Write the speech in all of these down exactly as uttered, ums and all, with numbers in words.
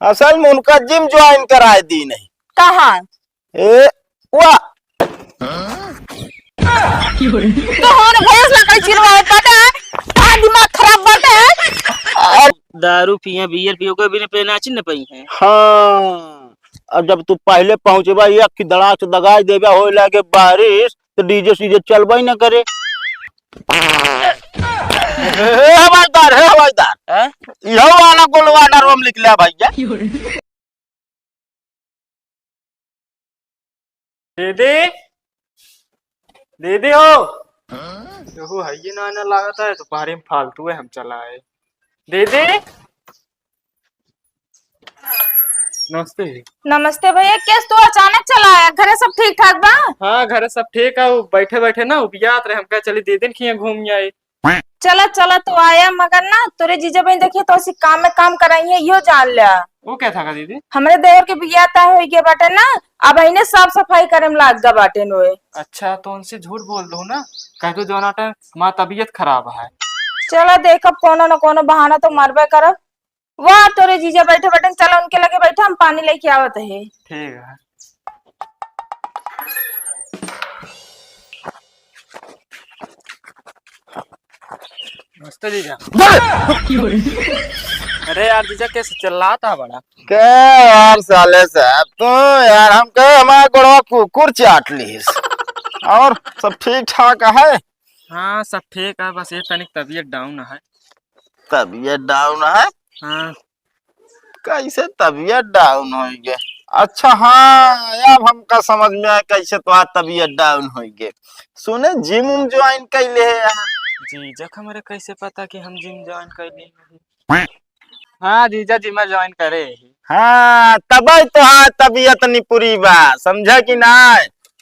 असल में उनका जिम ज्वाइन कराए दी नहीं। कहाँ? ए, वाह। तो होन भैंस लकड़ी चिरवावत बाटे हैं? का दिमाग खराब बाटे हैं? और दारू पिए, बियर पिए, ओकर बिना पे नाचिन न पई हैं। हाँ, अब जब तू पहले पहुँचबा, एक की दड़ा से दगाई देबे, होए लागे बारिश, तो डीजे सीजे चलबे न करे। हे हवलदार, हे हवलदार। हैं? इहो वाला गोलवा डरवा में निकला भैया। दीदी, दीदी हो। केहू है ये ना, ना लागत है, दोपहरी में फालतू है हम चला आए। दीदी, नमस्ते। नमस्ते भैया, कैस तू अचानक चला आया? घरे सब ठीक ठाक बा? हाँ, घरे सब ठीक है। वो बैठे बैठे ना उबियात रहे, हम कहे चली दीदी के यहाँ घूम आई। चला, चला, तू आया, मगर ना तोरे जीजा बहन देखिए तो उसी काम में काम कराई है, यो जान लिया। वो क्या था दीदी? हमरे देवर के बियाह तय हो गया बाटे ना, अब इन्हें साफ सफाई करे में लाग गा बाटे नोए। अच्छा, तो उनसे झूठ बोल दो ना, कह दो जौना टाइम हमार तबीयत खराब है। चला, देखब, कोनो न कोनो बहाना तो मारबे करब। वाह, तोरे जीजा बैठे बैठे, चला उनके लगे बैठा, हम पानी लेके आवत है। ठीक है। नमस्ते जीजा। अरे यार जीजा, कैसे चिल्लात हा बड़ा? के यार साले साहब, तू यार, हम कहे हमारा गोड़वा कुकुर चाट लीस। और सब ठीक ठाक है? हाँ, सब ठीक है, बस ये तनिक तबीयत डाउन है। तबीयत डाउन है? हाँ। कैसे तबीयत डाउन होइ गए? अच्छा, हाँ, अब हमका समझ में आए कैसे तोहार तबीयत डाउन होइ गए। सुने, जिम उम ज्वाइन कैले है यहाँ? जीजा का हमरे कैसे पता कि हम जिम ज्वाइन कैले हैं? हाँ जीजा, जिम ज्वाइन करे ही। हाँ, तबे तोहार तबीयत निपुरी बा, समझा कि ना?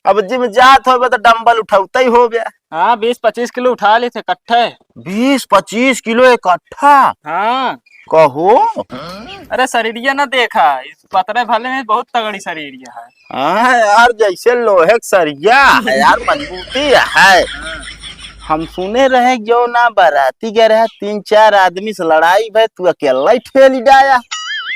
अब जिम जात होबे तो डंबल उठौते ही होबे। हाँ, बीस पच्चीस किलो उठा लेते इकट्ठे। बीस पच्चीस किलो इकट्ठा? हाँ। कहो। अरे शरीरिया ना देखा, इस पतरे भले में बहुत तगड़ी शरीरिया है। हाँ यार, जैसे लोहे के सरिया है यार, मजबूती है। हम सुने रहे जो ना बाराती गए रहे, तीन चार आदमी से लड़ाई भय, तू अकेला ही ठेली डाया।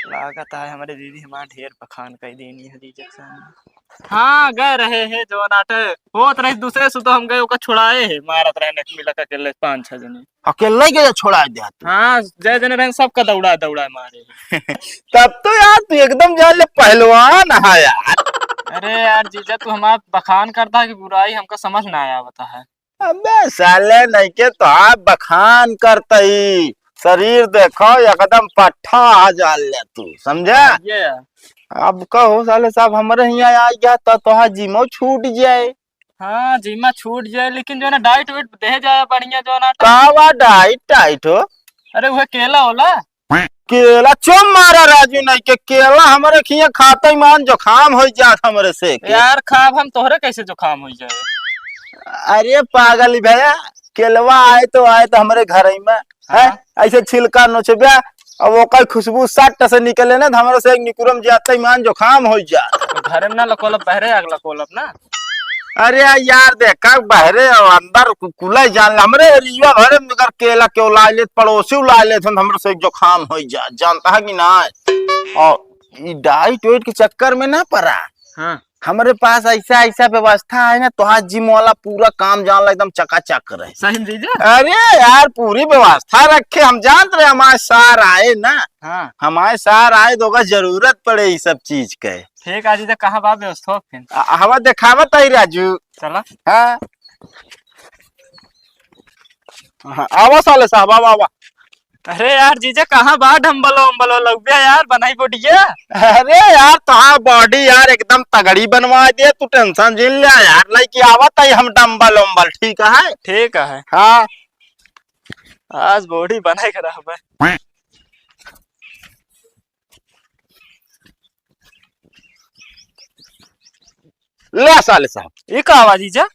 लागत है हमारे दीदी हमारा ढेर बखान कर देनी है जीजा के सामने। हाँ, गए रहे हैं जवन आटे होत रहे दूसरे से, तो हम गए ओका छुड़ाए हैं, मारत रहे नेक मिला के अकेले पाँच छह जने। अकेले ही गए छुड़ाए दे तू? हाँ, जय जने रहे सबका दौड़ा दौड़ा मारे। तब तो यार तू एकदम जान ले पहलवान है यार। अरे यार जीजा, तू हमार बखान करता है कि बुराई, हमका समझ ना आवता है। अबे साले, नहीं के तो आप बखान करते ही शरीर देखो एकदम पट्ठा आ जान ले तू, समझा? ये यार। अब कहो साले साहब, हमरे हियाँ आ गया तो तोहार जिमो छूट जाए। हाँ, जिमा छूट जाए, लेकिन जो ना डाइट वाइट दे जाए बढ़िया जो ना। का बा डाइट टाइट हो? अरे वह केला होला। केला चुप मारा राजू, नहीं के केला हमरे खिया खाते ही मान जुकाम हो जात हमरे से के। यार खाब हम, तोहरे कैसे जुकाम हो जाए? अरे पागल ही भैया, केलवा आए तो आए तो हमरे घर ही में, हैं? हाँ। ऐसे छिलका नोचबे, अब ओकर खुशबू सट से निकले ना, तो हमरे से एक निकुरम जाते ही मान जुकाम हो जात। तो घर में ना लकोलब, बहरे आग लकोलब ना। अरे यार, देखा बहरे और अंदर कु-, कुला जान ले। हमरे एरिया भरे में अगर केला केहू ला लेत, पड़ोसी ला लेत हन, हमरे से जुकाम हो जा, जानता है कि ना? और ई डाइट वाइट के चक्कर में ना पड़ा। हाँ। हमरे पास ऐसा, ऐसा व्यवस्था है ना, तोहार जिम वाला पूरा काम जान ला, एकदम चकाचक रहे। सही में जीजा? अरे यार, पूरी व्यवस्था रखे, हम जानत रहे हमारे सार आए ना। हाँ। हमारे सार आए तो ओकर जरूरत पड़े ई सब चीज के। ठीक है जीजा, कहाँ बा व्यवस्था फिर? आ, हवा देखावत है राजू। चला। हाँ। हाँ, आवा साले साहब, आवा, आवा। अरे यार जीजा, कहाँ बा डम्बलो उम्बलो लउबिया यार, बनाई बोडिया। अरे यार, तोहार बॉडी यार एकदम तगड़ी बनवा दे, तू टेंशन जिन ले यार, लेके आवत है हम डम्बल उम्बल, ठीक है? ठीक है। हाँ। आज बॉडी बनाए के रहबे। ले साले साहब। ई का आवाज जीजा?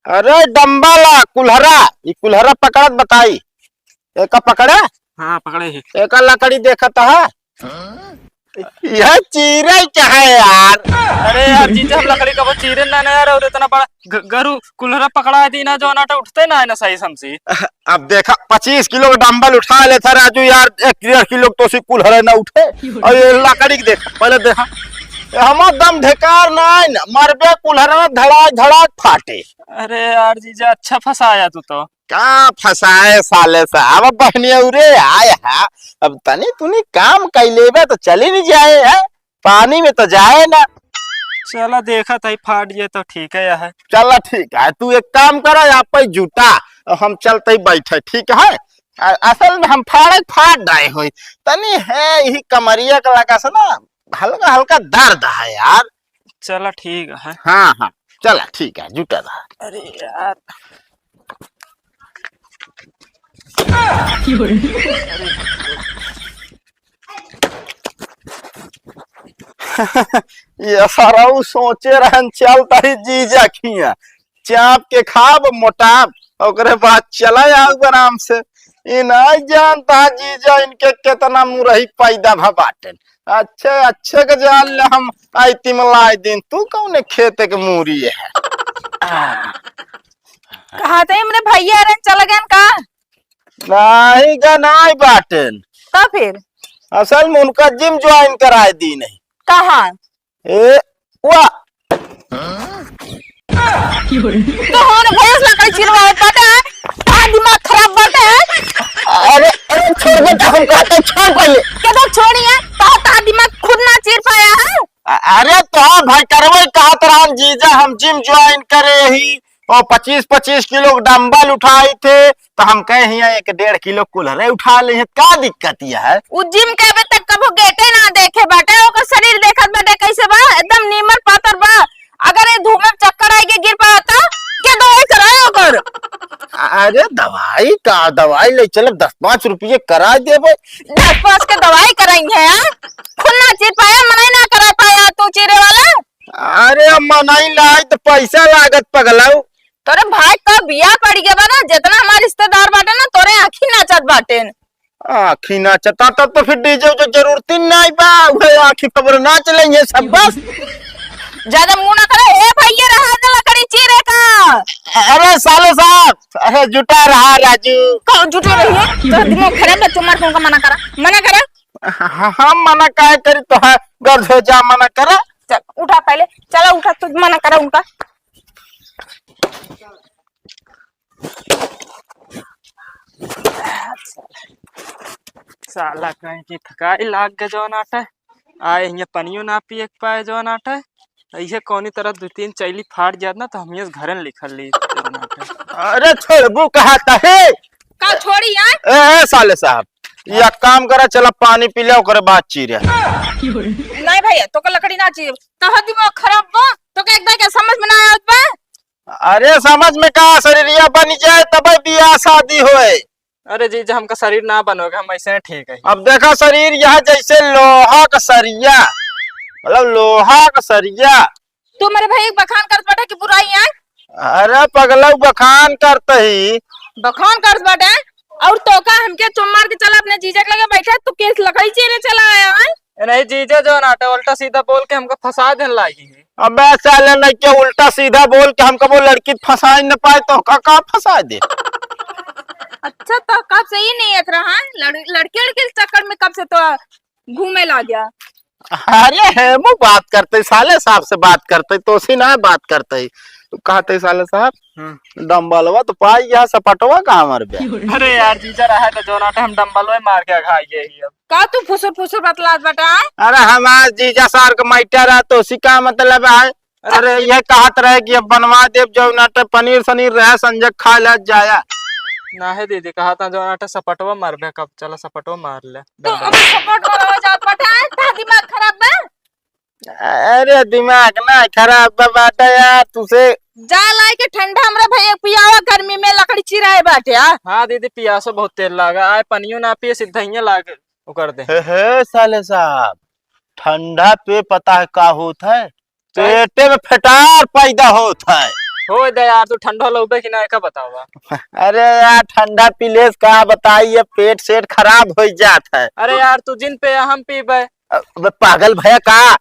अरे डम्बल आ, कुल्हरा, ई कुल्हरा पकड़त बताई। एका पकड़े? हाँ, पकड़े ही। एका लकड़ी देखत है? यह चीरे के है यार। अरे यार जीजा, हम लकड़ी कबो चीरे ना, ना यार, और इतना बड़ा ग-, गरु कुल्हरा पकड़ा दीना, जौन आटा उठते ना है ना सही से हमसे। अब देखा, पच्चीस किलो का डंबल उठा लेता राजू यार, एक डेढ़ किलो तो सी कुल्हरा ना उठे। और ये लकड़ी के देख, पहले देखा, ये हमार दम ढेकार ना है ना, मरबे कुल्हरा में धड़ाक धड़ाक फाटे। अरे यार जीजा, अच्छा फंसाया तू तो। का फंसाए साले साहब, अब बहनिया उरे आए हा, अब तनी तुनी काम कइ लेबे तो चली नहीं जाए है, पानी में तो जाए ना। चला देखा तई फाट जाए तो ठीक है यार। चला ठीक है, तू एक काम करा, आप ही जुटा, हम चलते ही बैठे, ठीक है? अ-, असल में हम फाड़े फाट डाए हुई, तनी है यही कमरिया के लगा से ना, हल्का हल्का दर्द है यार। चला ठीक है। हाँ, हाँ, चला ठीक है, जुटा रहा। अरे यार। ये सरऊ सोचे रहन चलता ही जीजा खिया, चाप के खाब मोटाब, ओकरे बाद चला आऊ आराम से। ई नहीं जानता जीजा इनके कितना मुरही पैदा भा बाटेन। अच्छे अच्छे के जान ले हम आइती में लाई दिन, तू कौने खेते के मूरी है? कहा थे हमरे भैया रहन चला गए का? नहीं गा, नहीं बाटेन। तो फिर? असल में उनका जिम ज्वाइन कराए दी नहीं। कहाँ? ए, वाह। तो हो ना भैया से लकड़ी चिरवावत बाटे, का दिमाग खराब बाटे? अरे, अरे, छोड़ बेटा, हम कहते छोड़ पहले। के तो छोड़ी है, तो ता दिमाग खुद ना चीर पाया है। अ-, अरे, तो हाँ भाई, करवे कहत रहन जीजा, हम जिम ज्वाइन करे ही, और पच्चीस पच्चीस किलो डंबल उठाई थे, तो हम कहे हिया एक डेढ़ किलो कुल्हरे उठा ले, का दिक्कत यह है? उ जिम के अबे तक कबो गेटे ना देखे बाटे, ओकर शरीर देखत बाटे कैसे बा, एकदम नीमन पातर बा। अगर ये धूप में चक्कर आए के गिर पड़ा तो के दवाई कराए ओकर? अरे दवाई का, दवाई ले चले, दस पाँच रुपये करा देबे। दस पाँच के दवाई कराई है, हाँ? खुद ना चीर पाया, मनाई ना करा पाया, तू चीरे वाला। अरे मनई लाई तो पैसा लागत पगलाऊ। तोरे भाई का बियाह पड़ गया बा ना, जितना हमारे रिश्तेदार बाटे ना, तोरे आँखी नाचत बाटेन। आँखी नाचत, तब तो फिर डीजे उजे जरूरत ही नहीं बा, उहे आँखी खबर नाच लेंगे सब बस। ज्यादा मुंह ना करे, ए भैया, रहा दे लकड़ी चीरे का। अरे साले साहब, अरे जुटा रहा राजू। कौन जुटे रही है? तोरा दिमाग खराब है, तुम्हारे कौन का मना करा, मना करा। ह-, हम मना काहे करी, तो है गर्द हो जा, मना करा। चल उठा पहले, चला उठा, तू मना करा उनका। साला कहीं की थकाई लाग गए जौन आटे, आए हियाँ पनियो ना पिए के पाए जौन आटे। ऐसे कौनी तरह दो तीन चैली फाट जात ना, तो हम ये घरन लिखल ली जौन आटे। अरे छोड़बू कहा तहे? का छोड़ी यार? ए, ए, साले साहब, ये एक काम करा, चला पानी पी ले, ओकरे बाद चीरे। नहीं भैया, तो का लकड़ी ना चाहिए, तोहर दिमाग खराब बा, तो का एकदम के समझ में ना आवत बा? अरे समझ में का, शरीरिया बन जाए तबे बियाह शादी होए। अरे जीजा, हमका शरीर ना बनोगे, हम ऐसे ही ठीक है। अब देखा शरीर यह जैसे लोहा का सरिया, मतलब लोहा का सरिया। तू मेरे भाई बखान करत बाटे कि बुराई है? अरे पगला, बखान करत ही। बखान करत बाटे? और तो का हमके चुम मार के चला अपने जीजा के लगे बैठे, तू केस लकड़ी चीरे चला आया है? ए, नहीं जीजा, जौन आटे उल्टा सीधा बोल के हमको फंसा देन लागी है। अबे साले, नहीं के उल्टा सीधा बोल के हमको वो लड़की फंसाई न पाए, तो का, का फंसा दे? अच्छा, तो कब से ही नहीं एक रहा है? लड़-, लड़के, लड़के के चक्कर में कब से तो घूमे ला गया? अरे हेमू बात करते, साले साहब से बात करते, तो सी ना बात करते। तू कहते साले साहब, हम्म। डम्बलवा तो पाई गया, सपटवा कहाँ मर बे? अरे यार, जीजा रहा तो जौन आटे हम डम्बलवा मार के अघाई गए ही अब। का तू फुसुर फुसुर बतलात बटा? अरे हमार जीजा सार के मैटर है, तो सी का मतलब है? अरे, ये कहत रहे कि अब बनवा देब, जौन आटे पनीर सनीर रहे, संजय खा ले जाया। ना है दीदी, कहा था जौन आटे सपटवा मारबे कब, चला सपटवा मार ले। तो अब सपटवा रह जात बाटे, ता दिमाग खराब बा? अरे, दिमाग ना खराब बा बाटे यार, तुसे। जा लाई के ठंडा हमरा भैया पियावा, गर्मी में लकड़ी चिराए बाटे यार। हाँ दीदी, पियासो बहुत तेज लागा, आए पनियो ना पिए, सीधा ही लाग ओकर दे। हे, हे, साले साहब, ठंडा पे पता है का होत है? पेटे में फटार पैदा होत है। हो दे यार, तू ठंडा लौबे कि ना, एका बतावा। अरे यार, ठंडा पीले से का बताई, ये पेट सेट खराब हो जात है। अरे यार, तू जिन पे हम पीबे। अब पागल भया का?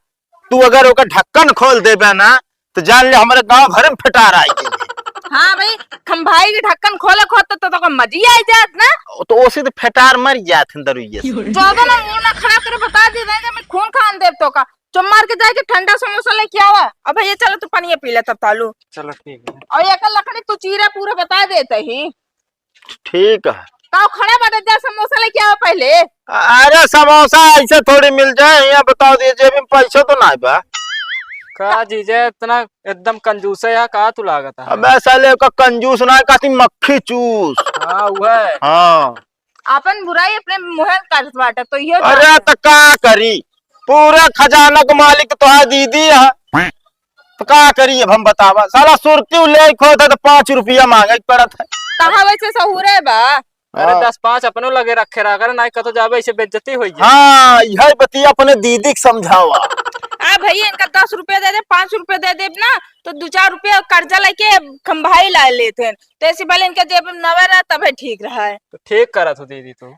तू अगर ओकर ढक्कन खोल देबे ना, तो जान ले हमरे गांव भर में फेटार आई जाई। हाँ भाई, खंभाई के ढक्कन खोले को होत तो, तो, तो मजी आई जात ना। तो ओसे तो फेटार मर जात हैं दरुइये से। ज्यादा ना मुंह ना खड़ा करे, बता दे देंगे, मैं खून खान देब तो का। चुप मार के जाके ठंडा समोसा लेके आवा। अब भैया चलो, तू पनिया पी ले तब तालू। चलो ठीक है। और एक लकड़ी तू चीरा पूरा बता देते ही। ठीक है। का खड़ा बाटे, जा समोसा लेके आवा पहले। अरे समोसा ऐसे थोड़ी मिल जाए, यहाँ बताओ दिए जेब में पैसा तो ना बा। का जीजा इतना एकदम कंजूस है यार, का तू लागत है? अबे साले का कंजूस ना, कहती मक्खी चूस। हाँ, वो है। हाँ। अपन बुराई अपने मुँहे करत बाटे, तो इहो अरे जान। तो का करी, पूरा खजाना के मालिक तो है दीदी है, तो का करी अब हम बतावा। साला सुरती ले खोत है तो पाँच रुपया मांगे के पड़त है। कहाँ वैसे सहूरे बा? अरे हाँ। दस पाँच अपनो लगे रखे रहा कर, ना कतो जाबे ऐसे बेइज्जती होई जाए। हाँ, यही बतिया अपने दीदी के समझावा। आ भैया, इनका दस रुपया दे दे, पाँच रुपया दे दे ना, तो दो चार रुपया कर्जा लेके खंभाई ला लेते हैं। तो ऐसे भले इनका जेब में नवे रहा, तबे ठीक रहा है। तो ठीक करत हो दीदी तू।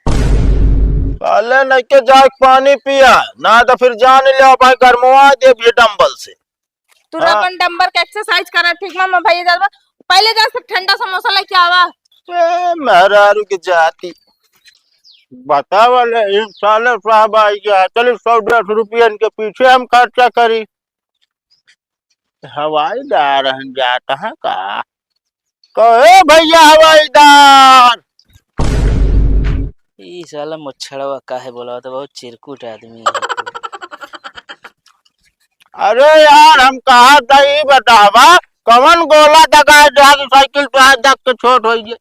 पहले नहीं के जाके पानी पिया, ना तो फिर जान ले भाई गरमवा देब ये डंबल से। तू हाँ। अपन डंबल के एक्सरसाइज करा, ठीक ना? मैं भैया जात बा, पहले जा से ठंडा समोसा लेके आवा। ए, मेहरारू के जाति। बतावा ले, इन साले साहब आई गया, चलिए सौ डेढ़ सौ रुपया इनके पीछे हम खर्चा करी। हवाईदार हम जात हैं का? कहे भैया हवाईदार। ई साला मुच्छड़वा काहे बोलावत है? बहुत चिरकुट आदमी है। अरे यार, हम कहा था, ई बतावा, कवन गोला दगा जाके साइकिल तो आज तक के छोट होई गए?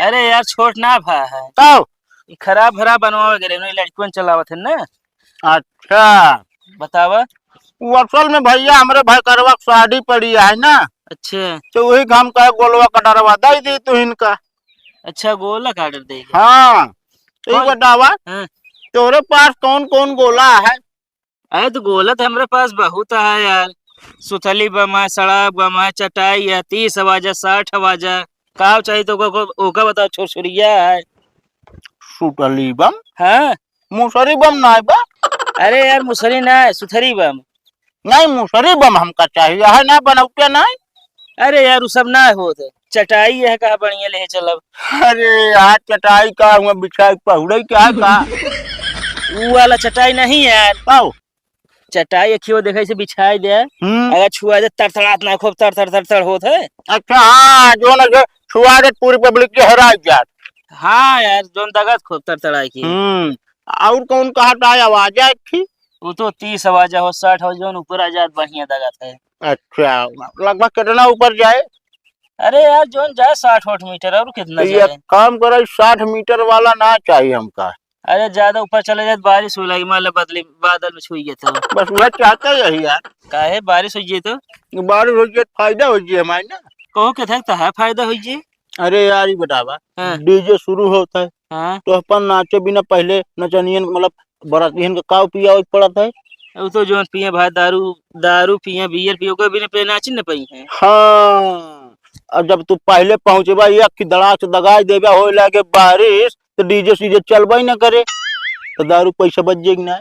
अरे यार, छोट ना भा है। तब? ई खराब भरा बनवावे गए, उन्हें लड़कियों चलावत है ना। अच्छा। बतावा। वो असल में भैया, हमरे भैकरवा के शादी पड़ी है ना। अच्छा। तो वही के हम कहे गोलवा का डरवा दे दी तू इनका। अच्छा, गोला का ऑर्डर देगी? हाँ। तो ये कौन? बतावा, हाँ। तोरे पास कौन कौन गोला है? अरे, तो गोला तो हमरे पास बहुत है यार। सुथली बम है, सड़ा बम है, चटाई है, तीस आवाजा, साठ आवाजा। का चाहिए तो ओका, ओका बताओ, छुरछुरिया है। सुतली बम? हाँ। मुसरी बम ना है बा? अरे यार, मुसरी ना है, सुथरी बम। नहीं, मुसरी बम हमका चाहिए, है ना, बनौते नहीं। अरे यार, उ सब ना होत। चटाई है, कहा बढ़िया ले चलब। अरे यार, चटाई का हुआ बिछाई पहुड़ई क्या का? उ वाला चटाई नहीं यार। आओ। चटाई एक ही वो देखे से बिछाई दे। हम्म। अगर छुआ दे, तड़तड़ात ना, खूब तड़, तड़, तड़, तड़ होत है। अच्छा, हाँ, जो ना जो छुआ दे, पूरी पब्लिक के हराई जात। हाँ यार, जोन दगत खूब तड़तड़ाई की। हम्म। और कौन कहा था आवाज है एक थी? वो तो तीस आवाजा हो, साठ हो, जोन ऊपर आ जात, बढ़िया दगत है। अच्छा, लगभग कितना ऊपर जाए? अरे यार, जोन जाए साठ वाठ मीटर, और कितना तो ये जाए? काम करो, साठ मीटर वाला ना चाहिए हमका। अरे, ज्यादा ऊपर चले जाए, बारिश हो लगी, मान लो बदली, बादल में छुई गए तो। बस वह चाहते यही यार। काहे, बारिश हो गई तो? बारिश हो गई तो फायदा हो गई हमारे ना। कहो के थक तो है, फायदा हो गई। अरे यार, ये बतावा, हाँ। डीजे शुरू होता है, हाँ। तो अपन नाचे बिना पहले नचनियन, मतलब, बरातियन के काव पियावे के पड़त है? उ तो जौन पिए भाई दारू, दारू पिए, बियर पिए, ओकर बिना पे नाच न पई है। हाँ, और जब तू पहले पहुँचबा, एक की दड़ा से दगाई देबे, होए लागे बारिश, तो डीजे सीजे चलबे न करे, तो दारू पैसा बच जाएगी ना।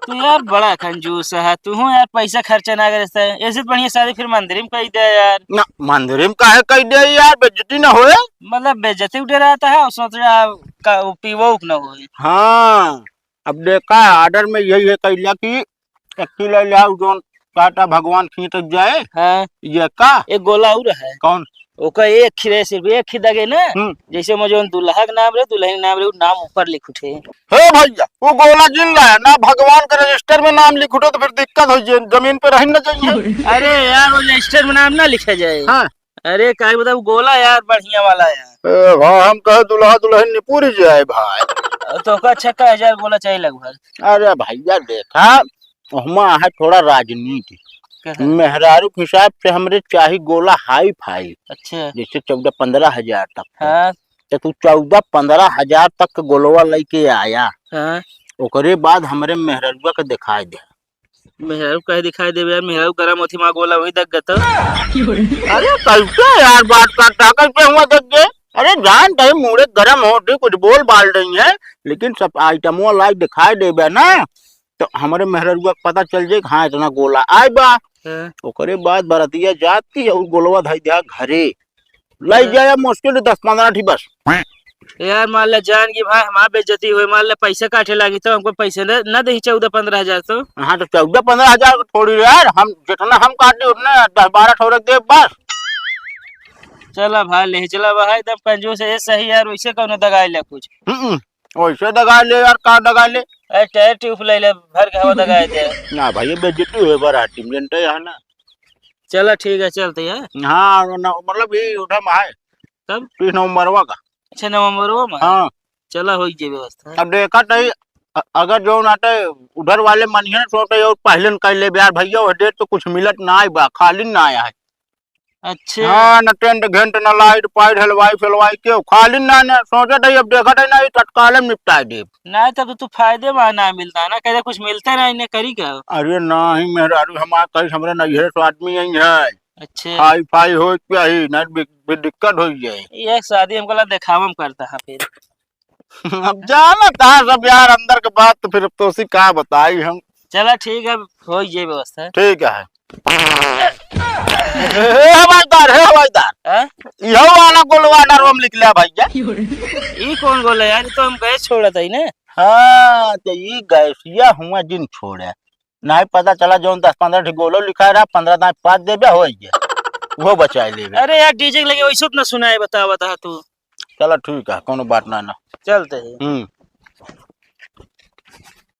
तू यार बड़ा कंजूस है, तू हूँ यार, पैसा खर्चा ना करे से, ऐसे तो बढ़िया शादी फिर मंदिर में कर दे यार। ना, मंदिर में काहे कर दे यार, बेइज्जती ना होए? मतलब बेइज्जती उठे रहता है, और सोच रहा का, पीवो ना होए। हाँ, अब देखा, ऑर्डर में यही है कैला कि एक किलो ले आओ, जोन काटा भगवान खींच जाए। हाँ। ये का? एक गोला और है। कौन? ओका एक खिरे सिर्फ एक खिदा गए ना। हम्म। जैसे मैं जोन दूल्हा के नाम रहे, दुल्हन के नाम रहे, वो नाम ऊपर लिख उठे। हे भैया, वो गोला जिन रहा है ना, भगवान के रजिस्टर में नाम लिख उठे तो फिर दिक्कत हो जाए, जमीन पे रह न जाइए। अरे यार, वो रजिस्टर में नाम ना लिखा जाए। हाँ। अरे, काहे बताओ, गोला यार, बढ़िया वाला यार। ए, हाँ, हम कहे दुल्हा दुल्हन निपुर जाए भाई। तो ओका छक्का हजार गोला चाहिए लगभग। अरे भैया, देखा, ओहमा है थोड़ा राजनीति। कैसे? मेहरारू के हिसाब से हमरे चाही गोला हाई फाई। अच्छा। जैसे चौदह पन्द्रह हजार तक के। हाँ। तो तू चौदह पन्द्रह हजार तक के गोलवा लेके आया। हाँ। ओकरे बाद हमरे मेहरारुआ के दिखाई दे। मेहरारू काहे दिखाई देबे यार, मेहरारू गरम होती, माँ गोला वही दग गत। अरे कैसे यार बात करता, कैसे हुआ दग गए? अरे जान दे, मूड़े गरम होती, कुछ बोल बाल रही है, लेकिन सब आइटमों लाइक दिखाई देबे ना, तो हमरे मेहररुआ के पता चल जाए कि हाँ, इतना गोला आए बा। हाँ। ओकरे बाद बरतिया जाती है और गोलवा धई दिया घरे। लाई हाँ। जाए मुश्किल दस पन्द्रह ठी बस। यार, मान ले जान की भाई, हमार बेइज्जती होई, मान ले पैसा काटे लागी तो हमको पैसे न, न देही चौदह पन्द्रह हजार तो। हाँ, तो चौदह पन्द्रह हजार को थोड़ी यार, हम जितना हम काटी उतने दस बारह ठो रख दे बस। चला भाई, ले चला भाई, एकदम कंजूस है, सही यार, वैसे कौनो दगाई ले कुछ। हम्म, वैसे दगाई ले यार, का दगाई ले? ए, टायर ट्यूब ले ले, भर के हवा दगाई दे। ना भाई, ये बेइज्जती होई बा राती में, जनते है ना। चला ठीक है, चलते हैं। हाँ, ना, मतलब ये उठा में है। कब? तीस नवंबरवा का। अच्छा, नवंबरवा में? हाँ। चला, होई जे व्यवस्था। अब देखा तई, अ-, अगर जो ना तई उधर वाले मनिहन सोते और पहले न कर ले यार भैया, वो डेट तो कुछ मिलत ना आए बा, खाली ना आया है। अच्छा। हाँ, न टेंट घेंट, न लाइट पाइट, हलवाई फलवाई के खाली ना, ना सोचे तई, अब देखा तई ना, ये तत्काल में निपटाए देब। ना, तब तो तू फायदे में ना मिलता ना, कहे कुछ मिलते ना, इन्हें करी का? अरे ना ही मेहरारू हमार कहीं हमरे नैहरे से आदमी आई है। अच्छा। हाई फाई हो के आई, ना भी, भी दिक्कत हो जाए। ये शादी हमको ला देखावा में करता है फिर। अब जाना था सब यार अंदर के बात, तो फिर अब तो उसी का बताई हम। चला ठीक है, हो ये व्यवस्था। ठीक है। हे हवलदार, हे हवलदार। हाँ? यहो वाला गोलवा ना रोम निकला भैया। ई कौन गोला यार? ई तो हम गैस छोड़ा था ही ना। हाँ, तो ई गैसिया हुआ जिन छोड़ा। नहीं पता चला, जौन दस पन्द्रह ठी गोलो लिखा रहा, पन्द्रह दाई पाँच देबे, हो गया, वो बचाए लेबे। अरे यार, डीजे के लगे वैसे उतना सुनाए, बता, बता तू। चलो ठीक है, कोनो बात ना ना। चलते हैं। हम्म।